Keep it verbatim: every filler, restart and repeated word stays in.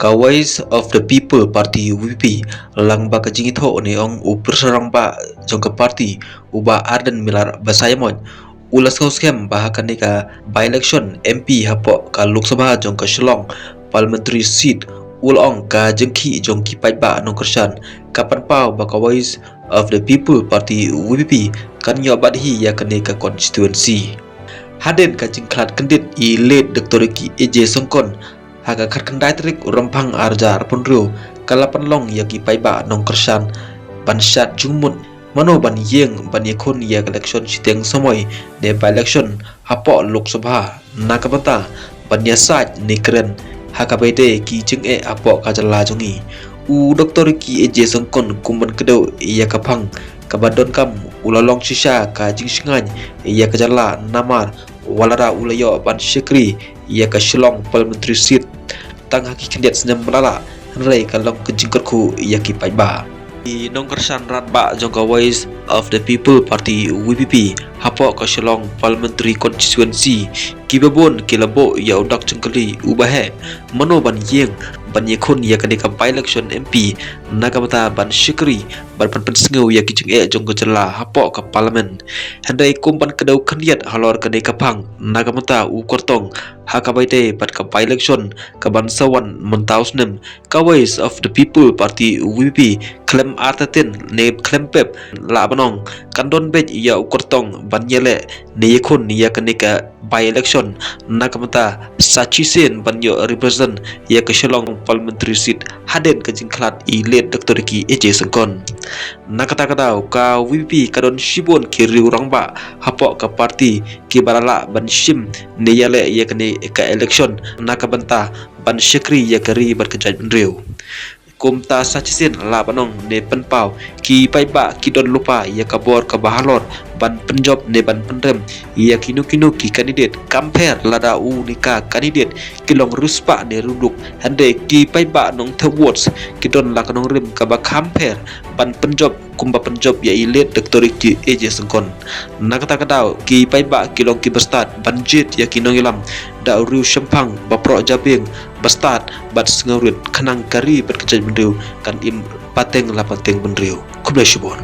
Ka Voice of the People Party, V P P, lang ba ka jingithoh ne ong u President Rangbah jong ka party, u Bah Ardent Miller Basaiawmoit, u la sngewskhem ba ha kane ka by-election M P hapoh ka Lok Sabha jong ka Shillong Parliamentary Seat, u la ong ka jingkhih jong ki paidbah nongkyrshan ka pynpaw ba ka Voice of the People Party, V P P, kan ïoh bat hi ïa kane ka constituency. Hadien ka jingkhlad kyndit i late Doctor Ricky A J Syngkon, ha ka khatkhyndai tarik u Rymphang arhajar arphew hynriew, ka la pynlong ïa ki paidbah nongkyrshan ban shad jingmut mano ban ïeng ban ïakhun ïa ka election shiteng samoi ne by-election hapoh Lok Sabha, na ka bynta ban ïasaid ne kren ha kaba ïadei ki jingeh hapoh ka jylla jong ngi. U Doctor Ricky A J Syngkon kum ban kdew ïa ka phang kaba donkam, u la long shisha ka jingshngaiñ ïa ka jylla namar wat lada u la ïoh ban shakri ïa ka Shillong Parliamentary Seat tang ha ki khyndiat snem ba la lah, hynrei ka long ka jingkyrkhu ïa ki paidbah. Ki nongkyrshan rangbah jong ka Voice of the People Party, V P P, hapoh ka Shillong Parliamentary Constituency, kiba bun ki la buh ïa u dak jingkylli uba heh, mano ban ïeng ban ïakhun ïa kane ka by-election M P, na ka bynta ban shakri bad ban pynsngew ïa ki jingeh jong ka jylla hapoh ka Parliament. Hynrei kum ban kdew khyndiat halor kane ka phang, na ka bynta u kyrtong ha kaba ïadei bad ka by-election kaban sa wan mynta u snem, ka Voice of the People Party, V P P, khlem artatien ne khlem pep, lah ban ong kan don beit ïa u kyrtong ban ïaleh ne ïakhun ïa kane ka by-election, na ka bynta sa shisien ban ïoh represent ïa ka Shillong Parliamentary Seat hadien ka jingkhlad i late Doctor Ricky A J Syngkon. Na kata ka daw, ka V P P ka don shibun ki riew rangbah hapoh ka party kiba la lah ban shim ne ïaleh ïa kane ka election na ka bynta ban shakri ïa ka ri bad ka jaitbynriew. Kumta sa shisien lah ban ong ne pynpaw, ki paidbah ki don lypa ïa ka bor kaba halor ban pynjop ne ban pynrem ïa kino kino ki candidate, compare lada u ne ka candidate ki long riewspah ne riewduk, hynrei ki paidbah nongthep votes ki don la ka nongrim kaba compare ban pynjop kumba pynjop ïa i late Doctor Ricky A J Syngkon. Na kata ka daw, ki paidbah ki long kiba stad ban jied ïa ki nongïalam da u riew shemphang ba proh jabieng, ba stad bad sngewrit, khnang ka ri bad ka jaitbynriew kan im pateng la pateng bynriew. Khublei shibun.